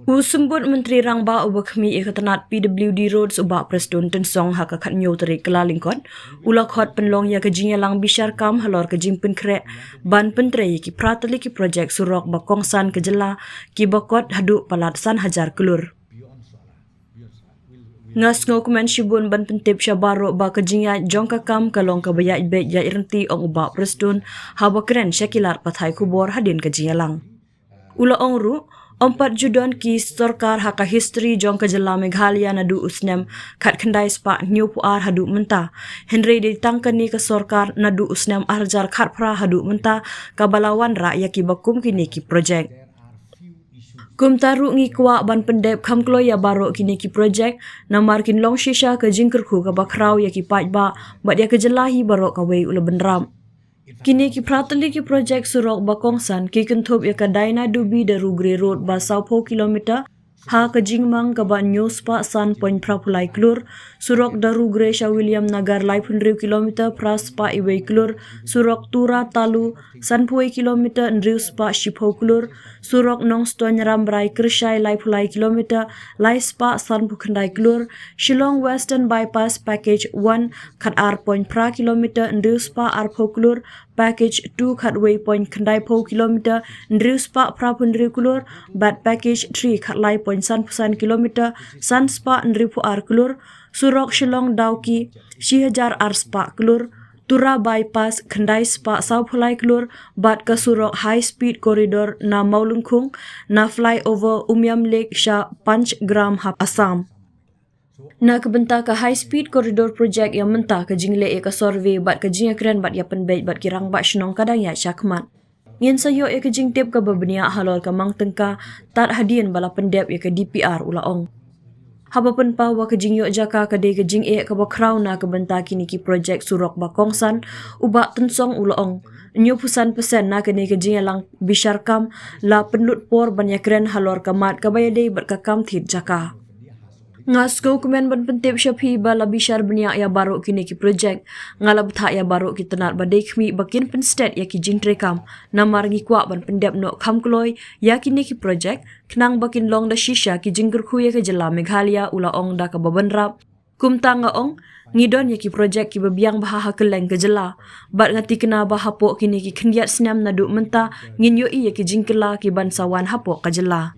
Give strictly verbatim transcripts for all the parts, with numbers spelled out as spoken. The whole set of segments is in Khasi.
U Symbud Myntri Rangbah uba khmih ïa ka tnat P W D Roads u Bah Prestone Tynsong ha ka khatñiew tarik Kyllalyngkot u la khot pynlong ïa ka jingïalang bishar kam halor ka jingpynkhreh ban pyntrei ïa ki phra tylli ki projek surok ba kongsan ka jylla kiba kot haduh palat san hajar klur. Nga sngewkmen shibun ban pyntip sha baroh ba ka jingïaid jong ka kam ka long kaba ïaid beit ïaid ryntih, ong u Bah Prestone haba kren sha ki lad pathai khubor hadien ka jingïalang. U la ong ruh, ym pat ju don ki sorkar ha ka history jong ka jylla Meghalaya naduh u snem khatkhyndai spah hynñiewphew ar haduh mynta. Hynrei dei tang kane ka sorkar naduh u snem ar hajar khatphra haduh mynta kaba la wanrah ïa kiba kum kine ki projek. Kumta ruh ngi kwah ban pyndep kham kloi ïa baroh kine ki projek, namar kin long shisha ka jingkyrkhu kaba khraw ïa ki paidbah bad ïa ka jylla hi baroh kawei, u la bynrap. Kine ki phra tylli ki projek surok ba kongsan ki kynthup ïa ka Dainadubi Darugre Road ba sawphew kilometer ha ka jingmang kaba hynñiew spah san point phra phew lai klur, surok Darugre sha William Nagar laiphew hynriew kilometer phra spah iwei klur, surok Tura Talu sanphew wei kilometer hynriew spah shiphew klur, surok Nongstoiñ Rambrai Kyrshai laiphew lai kilometer lai spah sanphew khyndai klur, Shillong Western Bypass Package one khat ar point phra kilometer hynriew spah arphew klur, Package two khat wei point khyndaiphew kilometer hynriew spah phraphew hynriew klur, bad Package three khat lai point sanphew san kilometer san spah hynriewphew ar klur, surok Shillong Dawki shi hajar ar spah klur, Tura Bypass khyndai spah sawphew lai klur, bad ka surok High Speed Corridor na Mawlyngkhung, na flyover Umiam Lake sha Panchgram ha Assam. Na ka bynta ka High Speed Corridor Project, ïa mynta ka jingleh ïa ka survey bad ka jingïakren bad ïapynbeit bad ki rangbah shnong ka dang ïaid shakhmat. Ngin sa ïoh ïa ka jingtip kaba bniah halor ka mang tyngka tad hadien ba la pyndep ïa ka D P R, u la ong. Haba pynpaw ba ka jingïoh jaka ka dei ka jingeh kaba khraw na ka bynta kine ki projek surok ba kongsan, u Bah Tynsong u la ong, hynñiewphew san percent na kane ka jingïalang bishar kam la pynlut por ban ïakren halor ka mat kaba ïadei bad ka kam thied jaka. Nga sngewkmen ban pyntip sha phi ba la bishar bniah ïa baroh kine ki projek. Nga la bthah ïa baroh ki tnat ba dei khmih ba kin pynstet ïa ki jingtreikam, namar ngi kwah ban pyndep noh kham kloi ïa kine ki projek, khnang ba kin long da shisha ki jingkyrkhu ïa ka jylla Meghalaya, u la ong da kaba bynrap. Kumta nga ong, ngi don ïa ki projek kiba biang bha ha kylleng ka jylla. Bad nga thikna ba hapoh kine ki khyndiat snem naduh mynta ngin ïohi ïa ki jingkylla kiban sa wan hapoh ka jylla.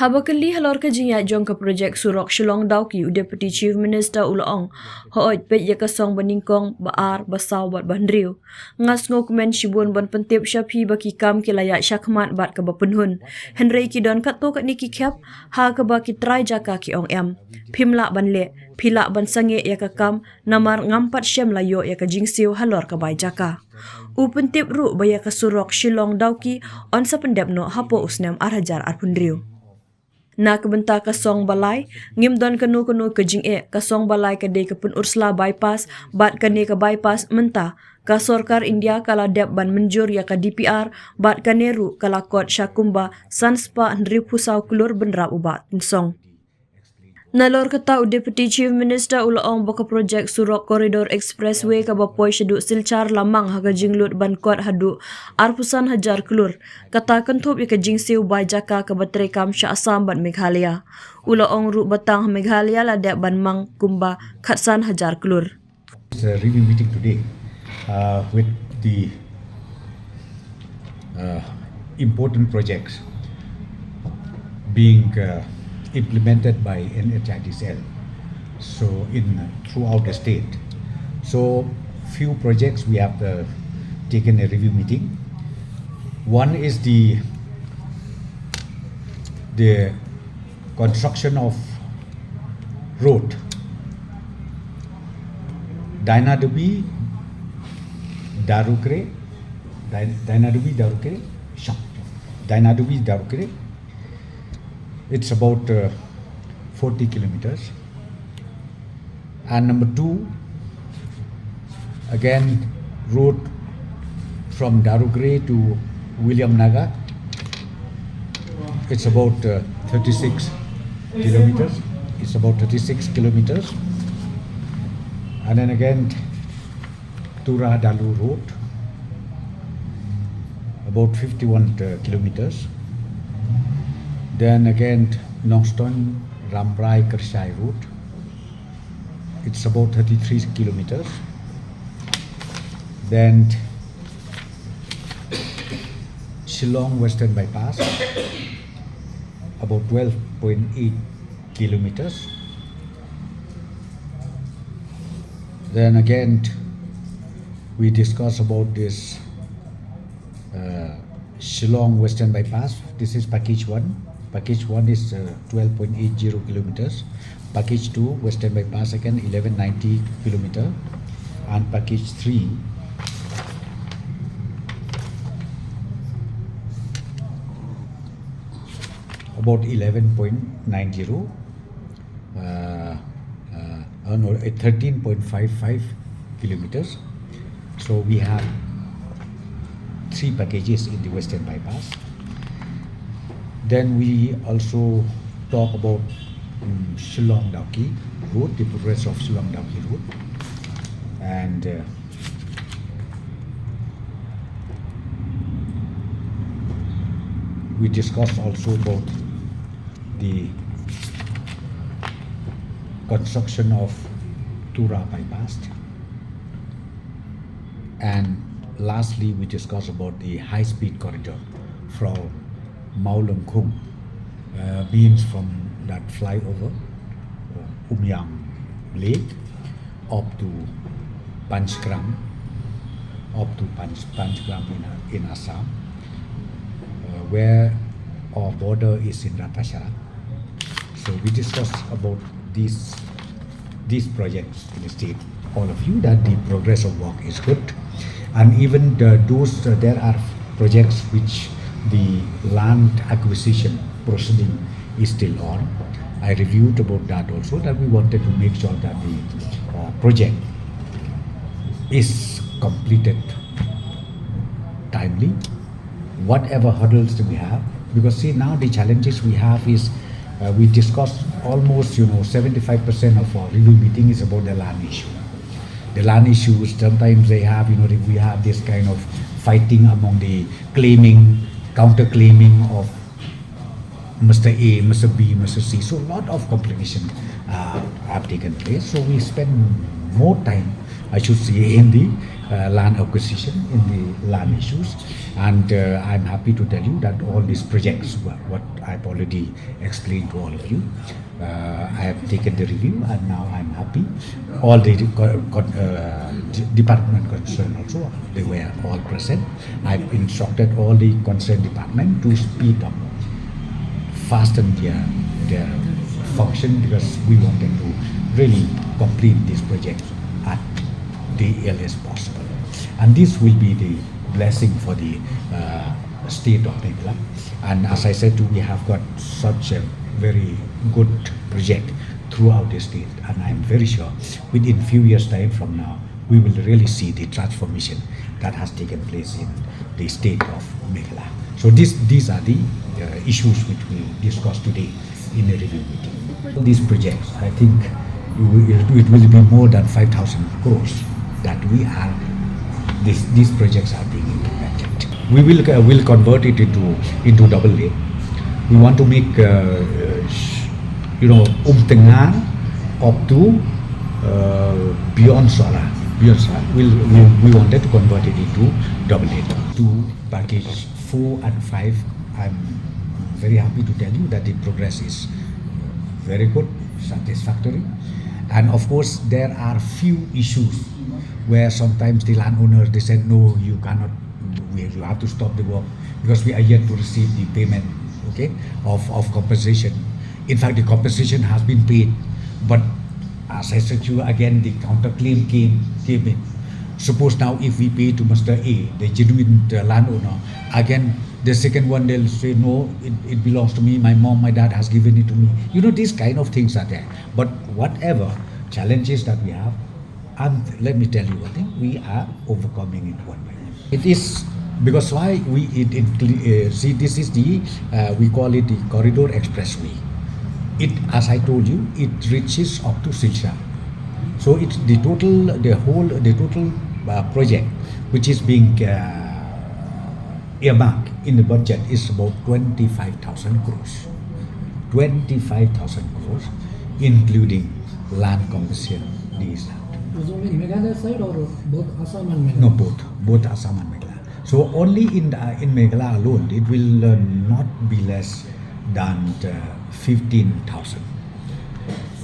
Haba kylli halor ka jingïaid jong ka projek surok Shillong Dawki, u Deputy Chief Minister u la ong, hooid, peit ïa ka song ba nyngkong, ba ar, ba saw bad ba hynriew. Nga sngewkmen shibun ban pyntip sha phi ba ki kam ki la ïaid shakhmat bad kaba pynhun. Hynrei ki don katto katne ki khep ha kaba ki trai jaka ki ong em, phim lah ban leh, phi lah ban sangeh ïa ka kam, namar ngam pat shem la ïoh ïa ka jingsiew halor ka bai jaka. U pyntip ruh ba ïa ka surok Shillong Dawki yn sa pyndep noh hapoh u snem ar hajar arphew hynriew. Na ka bynta ka song ba lai, ngim don kano kano ka jingeh. Ka song ba lai ka dei ka Pynursla Bypass, bad kane ka bypass mynta ka sorkar India ka la dep ban mynjur ïa ka D P R, bad kane ruh ka la kot sha kumba san spah hynriewphew saw klur, bynrap u Bah Tynsong. Nalor kata, u Deputy Chief Minister u la ong ba ka projek surok Corridor Expressway kaba poi shaduh Silchar la mang ha ka jinglut ban kot haduh arphew san hajar klur. Kata kynthup ïa ka jingsiew bai jaka kaba treikam sha Assam bad Meghalaya. U la ong ruh ba tang ha Meghalaya la dep ban mang kumba khatsan hajar klur. It's a review meeting today, uh, with the, uh, important projects being, uh, implemented by N H I D C L. So in, throughout the state. So few projects we have, uh, taken a review meeting. One is the, the construction of road, Dainadubi Darukre, Dai-, Dainadubi Darukre, Shah, Dainadubi Darukre. It's about, uh, forty kilometers. And number two, again, road from Darugre to William Nagar. It's about, uh, thirty-six kilometers. It's about thirty-six kilometers. And then again, Tura Dalu Road, about fifty-one, uh, kilometers. Then again, Nongstoiñ Rambrai Kyrshai Road. It's about thirty-three kilometers. Then Shillong Western Bypass, about twelve point eight kilometers. Then again, we discuss about this uh, Shillong Western Bypass. This is package one. Package one is uh, twelve point eight zero kilometers. Package two, Western Bypass again, eleven ninety kilometer. And package three, about eleven point nine zero. Uh, uh, oh no, uh, thirteen point five five kilometers. So we have three packages in the Western Bypass. Then we also talk about um, Shillong Dawki Road, the progress of Shillong Dawki Road. And uh, we discussed also about the construction of Tura Bypass. And lastly, we discuss about the high-speed corridor from Mawlyngkhung, uh, means from that flyover, uh, Umiam Lake, up to Panchgram, up to Panch, Panchgram in, in Assam, uh, where our border is in Ratasharak. So we discussed about these these projects in the state, all of you, that the progress of work is good, and even the, those uh, there are projects which the land acquisition proceeding is still on. I reviewed about that also, that we wanted to make sure that the uh, project is completed timely, whatever hurdles that we have. Because see, now the challenges we have is uh, we discuss almost, you know, seventy-five percent of our review meeting is about the land issue. The land issues, sometimes they have, you know, we have this kind of fighting among the claiming, counter claiming of Mister A, Mister B, Mister C. So a lot of complication uh, have taken place. So we spend more time, I should say, in the uh, land acquisition, in the land issues. And uh, I'm happy to tell you that all these projects, wha- what I've already explained to all of you, uh, I have taken the review and now I'm happy. All the co- co- uh, d- department concerned also, they were all present. I've instructed all the concerned department to speed up fasten their their function, because we wanted to really complete this project at the earliest possible. And this will be the blessing for the uh, state of Meghalaya. And as I said, we have got such a very good project throughout the state, and I'm very sure within few years' time from now, we will really see the transformation that has taken place in the state of Meghalaya. So this, these are the uh, issues which we discussed today in a review meeting. These projects, I think it will, it will be more than five thousand crores that we are, this, these projects are being implemented. We will uh, will convert it into into double lane. We want to make uh, uh, you know, Umtyngan up to uh, beyond Sohra. Beyond Sohra, we'll, we we wanted to convert it into double lane. To package four and five, I'm very happy to tell you that the progress is very good, satisfactory. And of course, there are few issues where sometimes the landowners, they said, "No, you cannot, we, you have to stop the work because we are yet to receive the payment, okay, of, of compensation." In fact, the compensation has been paid, but as I said to you again, the counterclaim came, came in. Suppose now if we pay to Mister A, the genuine uh, landowner, again the second one, they'll say, "No, it, it belongs to me, my mom, my dad has given it to me." You know, these kind of things are there. But whatever challenges that we have, and let me tell you one thing, we are overcoming it one by one. It is because why we it, it uh, see, this is the uh, we call it the corridor expressway. It, as I told you, it reaches up to Silchar. So it's the total, the whole, the total uh, project which is being uh, earmarked in the budget is about twenty-five thousand crores. twenty-five thousand crores, including land compensation, these land. Is only Meghalaya side or both Assam and Meghalaya? No, both, both Assam and Meghalaya. So only in the, in Meghalaya alone, it will uh, not be less than uh, fifteen thousand.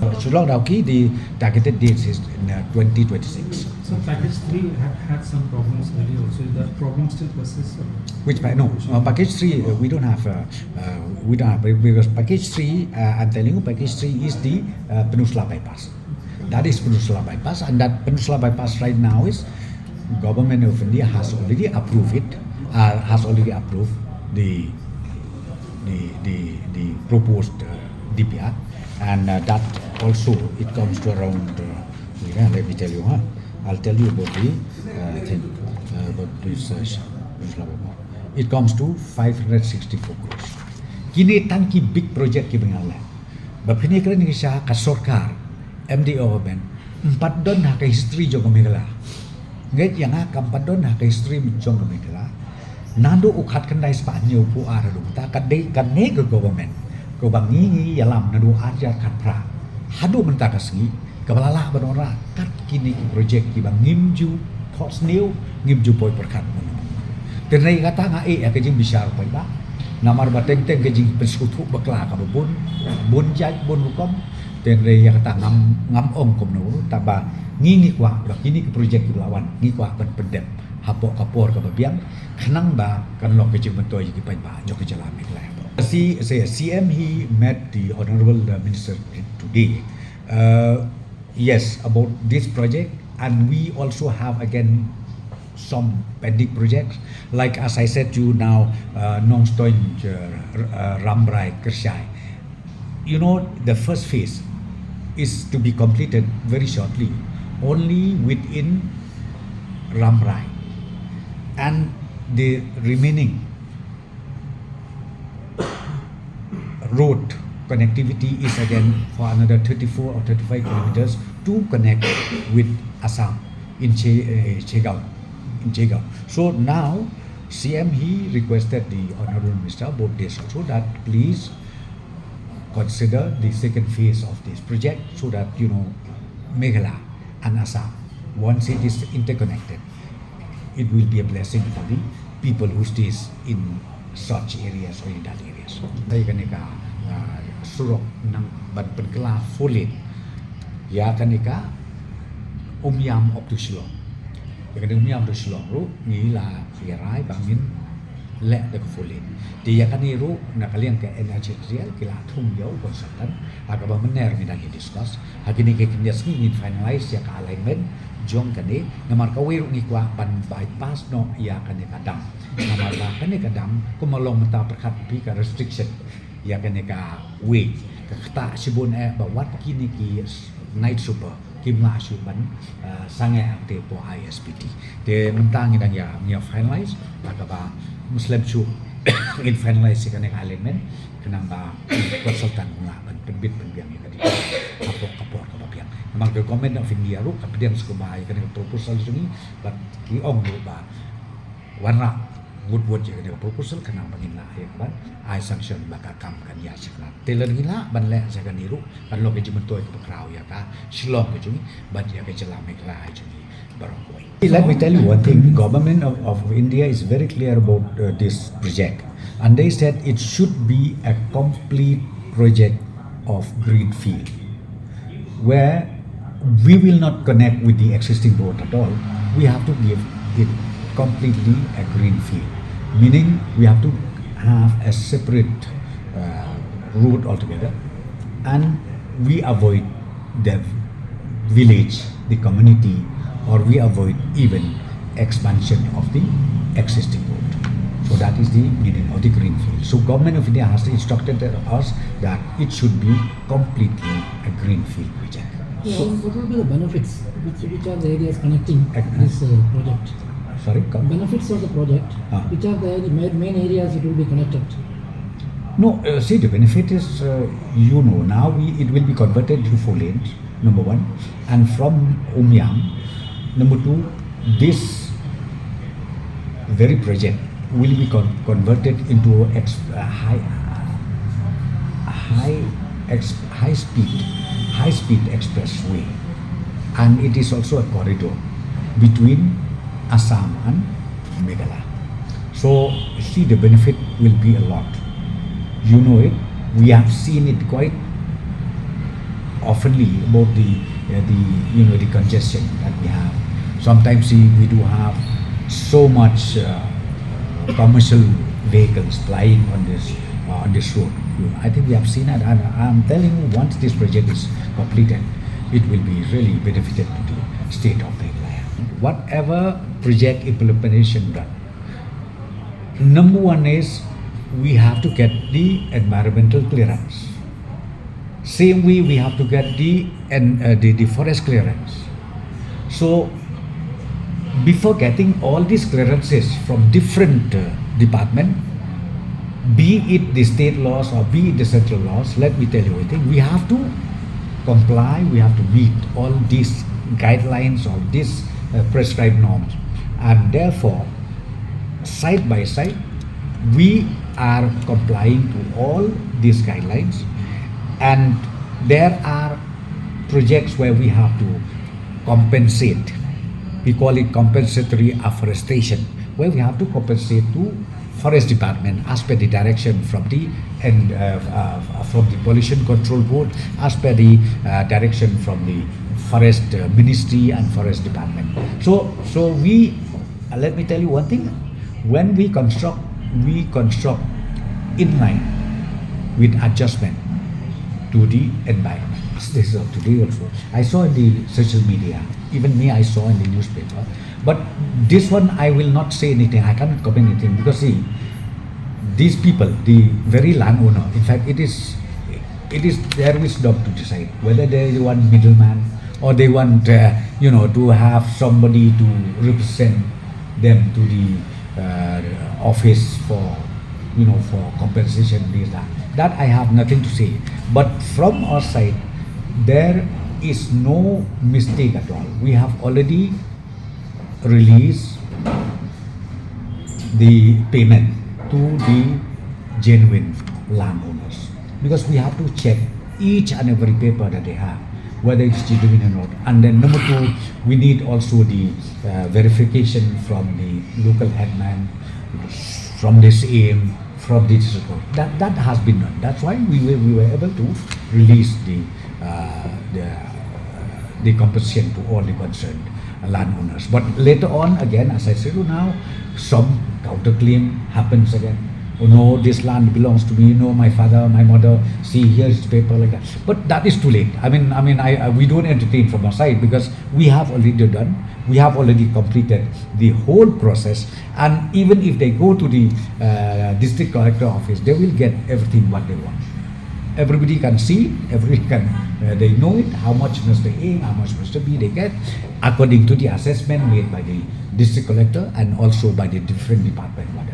Uh, Shillong Dawki, the targeted dates is in uh, twenty twenty-six. So package three had had some problems earlier also. Is that problem still persists? Or? Which pa- no, uh, package three uh, we don't have. Uh, uh, we don't have because package three. Uh, I'm telling you, package three is the uh, Peninsula bypass. That is Peninsula bypass, and that Peninsula bypass right now is government of India has already approved it. Uh, has already approved the the the, the proposed uh, D P R, and uh, that also it comes to around. Uh, yeah, let me tell you, huh? I'll tell you about the uh, thing uh, about this. Uh, Peninsula bypass. It comes to five hundred sixty-four crores. Kine tang ki big project ki ba ngi la leh. Ba phin ïakren ïa ka sorkar M D A government, em pat don ha ka history jong ka Meghalaya. Ngeit ïa nga, kam pat don ha ka history jong ka Meghalaya. Naduh u khat khyndai spah hynñiew phew ar haduh mynta ka dei kane ka government kaba ngi ngi ïalam naduh ar hajar khatphra haduh mynta ka sngi, kaba la lah ban wanrah kat kine ki project kiba ngim ju thoh sniew, ngim ju poi pyrkhat. Te hynrei kata nga ïeh ïa ka jingbishar paidbah. Namar ba teng teng ka jingpynsngewthuh bakla kaba bun, bun jait bun rukom. Te hynrei ïa kata ngam ngam ong kumno, tangba ngi ngi kwah ba kine ki project kiba la wan ngi kwah ban pyndep hapoh ka por kaba biang, khnang ba kan long ka jingmyntoi ïa ki paidbah jong ka jylla Meghalaya. Si, si, C M he met the honorable uh, minister today. Uh, yes, about this project, and we also have again some pending projects. Like as I said to you now, uh, Nongstoiñ, uh, uh, Rambrai, Kyrshai. You know, the first phase is to be completed very shortly, only within Rambrai, and the remaining road connectivity is again for another thirty-four or thirty-five kilometers to connect with Assam in che, uh, Chegaon. In Chegaon. So now, C M he requested the Honorable Minister about this also, that please consider the second phase of this project so that, you know, Meghalaya and Assam, once it is interconnected, it will be a blessing for the people who stays in such areas or in that areas. Dei kane ka uh, surok nang ban pynkylla four lane ïa kane ka Umiam up to Shillong. Ïa kane Umiam to Shillong ruh ngi la ïa rai ba ngin leh da ka four lane. Te ïa kane ruh na ka liang ka N H A I D C L ki la thung ïa u consultant ha kaba mynne ngi dang ïa discuss. Ha kine ki kynja sngi ngin finalize ïa ka alignment jong kane, namar kawei ruh ngi kwah ban bypass noh ïa kane ka dam. Namar ba kane ka dam kumba long mynta pyrkhat phi ka restriction ïa kane kawei, ka ktah shibun eh ba wat kine ki night super kim lah shuh ban uh, sangeh hangtei hapoh I S P T. Te mynta ngi dang ïa ngi ïa finalize ha kaba Muslim shuh ngin finalize ïa kane ka alignment khnang ba consultant lah ban pynbit pynbiang ïa ka dei hapoh ka por kaba biang. Namar ka Government of India ruh ka pdiang sngewbha ïa kane ka proposal jong ngi bad ki ong ruh ba wanrah ngut ngut ïa kane ka proposal khnang ba ngin lah ïa ka ban ai sanction ba ka kam kan ïa shaknat. Te lada ngin lah ban leh ïa kane ruh kan long ka jingmyntoi kaba khraw ïa ka Shillong ka jong ngi bad ïa ka jylla Meghalaya jong ngi baroh kawei. Let me tell you one thing. Government of, of India is very clear about uh, this project, and they said it should be a complete project of greenfield, where we will not connect with the existing road at all. We have to give it completely a greenfield, meaning we have to have a separate uh, road altogether, and we avoid the village, the community, or we avoid even expansion of the existing road. So that is the meaning of the greenfield. So Government of India has instructed us that it should be completely a greenfield project. So what will be the benefits? Which, which are the areas connecting Ac- this uh, project? Sorry, come. Benefits of the project, Ah. which are the area- main, main areas it will be connected? No, uh, see, the benefit is, uh, you know, now we, it will be converted into four lanes, number one. And from Umiam, number two, this very project will be con- converted into ex- uh, high, uh, high ex- high speed high speed expressway, and it is also a corridor between Assam and Meghalaya. So, see, the benefit will be a lot. You know it. We have seen it quite oftenly about the uh, the you know the congestion that we have. Sometimes we, we do have so much uh, commercial vehicles plying on this uh, on this road. I think we have seen it, and I'm telling you, once this project is completed, it will be really benefited to the state of Meghalaya. Whatever project implementation done, number one is we have to get the environmental clearance. Same way, we have to get the and uh, the, the forest clearance. So before getting all these clearances from different uh, department, be it the state laws or be it the central laws, let me tell you one thing: we have to comply, we have to meet all these guidelines or these uh, prescribed norms, and therefore, side by side, we are complying to all these guidelines, and there are projects where we have to compensate. We call it compensatory afforestation, where we have to compensate to forest department as per the direction from the and uh, uh, from the pollution control board, as per the uh, direction from the forest uh, ministry and forest department. So, so we uh, let me tell you one thing: when we construct, we construct in line with adjustment to the environment. This is of today also. I saw in the social media, even me, I saw in the newspaper. But this one, I will not say anything. I can't comment anything because, see, these people, the very landowner, in fact, it is it is their wisdom to decide whether they want middleman or they want uh, you know to have somebody to represent them to the uh, office for you know for compensation, this, that. That I have nothing to say. But from our side, there is no mistake at all. We have already released the payment to the genuine landowners, because we have to check each and every paper that they have, whether it's genuine or not. And then number two, we need also the uh, verification from the local headman, from the C M, from the district court. That, that has been done. That's why we were, we were able to release the, uh, the, uh, the compensation to all the concerned landowners. But later on, again, as I said to now, some counterclaim happens again. Oh no, this land belongs to me. No, my father, my mother. See, here's the paper, like that. But that is too late. I mean, I mean, I, I we don't entertain from our side because we have already done, we have already completed the whole process. And even if they go to the uh, district collector office, they will get everything what they want. Everybody can see, everybody can, uh, they know it, how much Mister A, how much Mister B they get, according to the assessment made by the district collector and also by the different department, whatever.